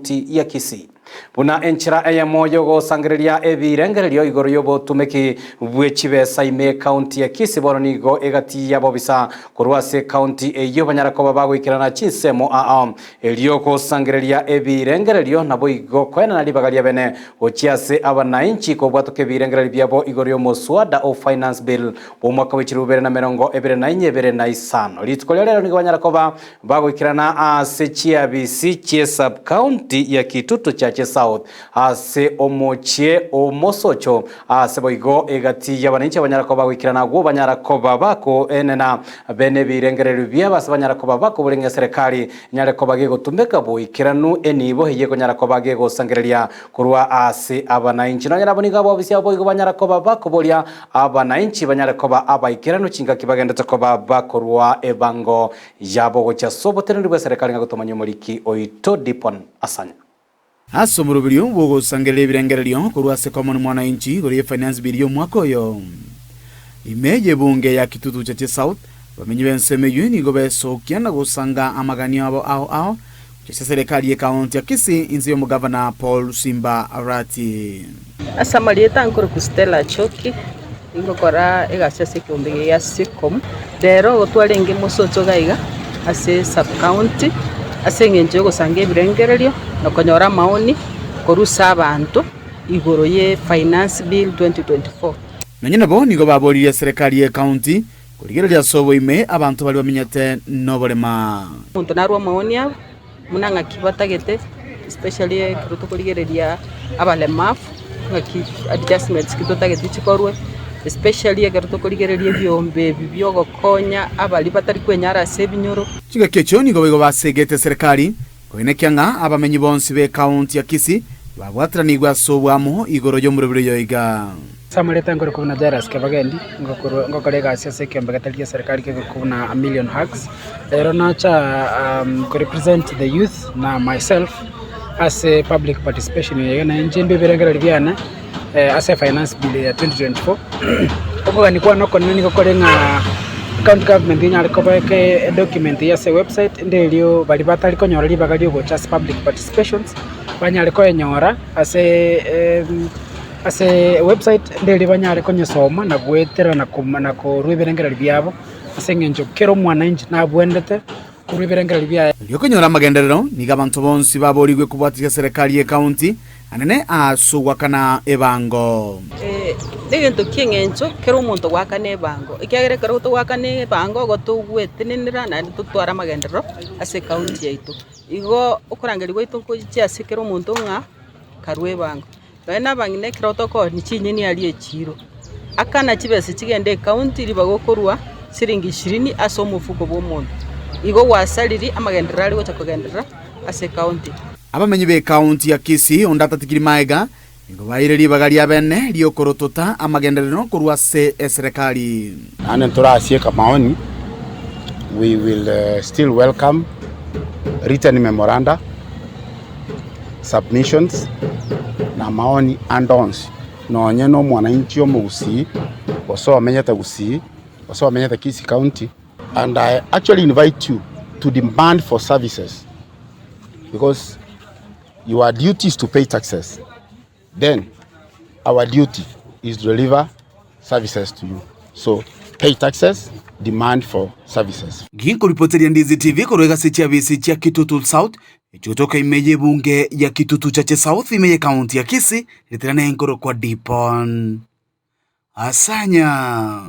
ekaunti ya Kisii. Buna enchera eyemo y'ogosangereria ebirengererio igoro y'obotumeki bwe chibesa ime ekaunti ya Kisii bono nigo egati y'abobisa korwa ase ekaunti eyio banyara koba bagoikerana chinsemo ao erio gosangereria ebirengererio naboigo koenana ribaga riabene gochia ase abanainchi kobwatoka ebirengererio biabo igoro y'omoswada o Finance Bill bw'omwaka bwe chilifu bibere na merongo ebere na inye ebere na isano. Rituko ria rero nigo banyara koba Bagoikerana ase chiabisi chie sub-county ya Kitutu Chache South ase omochie o Mosocho ase boigo egati y'abananchi abanyara koba bagoikerana agwo banyara koba bakoenena bene ebirengererio biabo ase banyara koba bakoboria ng'a eserekari enyare koba gegotumeka boikeranu enibo eye ekonyara koba gegosangereria korwa ase abananchi. Nonya nabo nigo abobisi abo boigo banyara koba bakoboria abananchi banyare koba abaikeranu chingaki bagendete koba bakorwa ebango Yabo gochia ase oboteneneri bw'eserekari ng'a gotomanya omoriki oito Dipon Asanya. Ase omoroberio bw'ogosangereria ebirengererio korwa ase Common Mwananchi igoro ye Finance Bill y'omwaka oyo. Ime y'ebunge ya Kitutu Chache South, abamenyi b'ensemo eyio nigo besokia na gosanga amaganio abo ao ao gochia ase eserekari y'ekaunti ya Kisii inse y'omogavana Paul Simba Arati. Ase amarieta nkorokwa Stella Achoki, ningokora egasi ase ekeombe eke gia Sicom. Rero igo twarenge mosocho iga iga ase sub county ase eng'encho ya ogosanga ebirengererio na konyora amaoni korwa ase abanto igoro ye finance bill 2024. Nonye nabo nigo baboririe eserekari y'ecounty korigereria ase oboime abanto baria bamenyete noborema. Omonto narwe amaoni abo buna ng'aki batagete especially ekero tokorigereria abalemavu ng'aki adjustments ki totagete chikorwe, especially ekero tokorigereria ebiombe ebi bia ogokonya abaria batari kwenyara ase ebinyoro. Chingaki echio nigo boigo basegete eserekari koenekia ng'a abamenyi bonsi b'ekaunti ya Kisii babwataranigwe ase oboamo igoro y'omorobiri oyo iga. Ase amarieta nkorokwa buna Jairus Kebagendi, ngokorwa ngokora egasi ase ekeombe getari gia serikali kekorokwa buna A Million Hugs. Rero nacha ko represent the youth na myself ase public participation eye iga nainche ndue ebirengererio biane ase finance bill ya 2024. Okogania kwane okonene nigo kore ng'a county government enyare koba eke edocument eye ase ewebsite ende erio baria batari konyora ribaga ria ogocha ase public participations banyare koenyora ase Ase ewebsite ende eria banyare konyesoma na goetera na koma na korwa ebirengererio biabo, ase eng'encho kera omwananchi nabwenerete korwa ebirengererio biaye. Erio konyora amagenderero, nigo abanto bonsi baborigwe kobwatisia serikali y'ekaunti anene ase ogoakana ebango. Negento ki'eng'encho kera omonto goakana ebango, ekiagera ekero togoakana ebango igo togwetenenera naende totware amagenderero ase ekaunti yaito. Igo okorangeria gwaito nkochiche ase kera omonto ng'a karue ebango. Nonya nabang'ina ekero tokooni chinyeni aria echiiro, akana chibesa chigende ecounty ribaga okorua siringi ishirini ase omofuko bw'omonto. Igo gwasariri amagenderero aria gocha kogenderera ase ecounty. Abamenyi b'ecounty ya Kisii onde atatigiri maega nigo baeire ribaga ria bene ri'okorotota amagenderero korwa ase eserekari. Naende ntorasieka maoni, we will still welcome written memoranda. submissions, na amaoni ande onsi, nonye na omwananchi omogusii, gose omenyete gusii, gose omenyete Kisii County, and I actually invite you to demand for services because your duty is to pay taxes, then our duty is to deliver services to you, so pay taxes, demand for services. Ginkoripoteria Ndizi TV korwa egasi chiabisi chia Kitutu South, echigotoka ime y'ebunge ya Kitutu Chache South ime y'ekaunti ya Kisii, ritera nenkorokwa Dipon Asanya.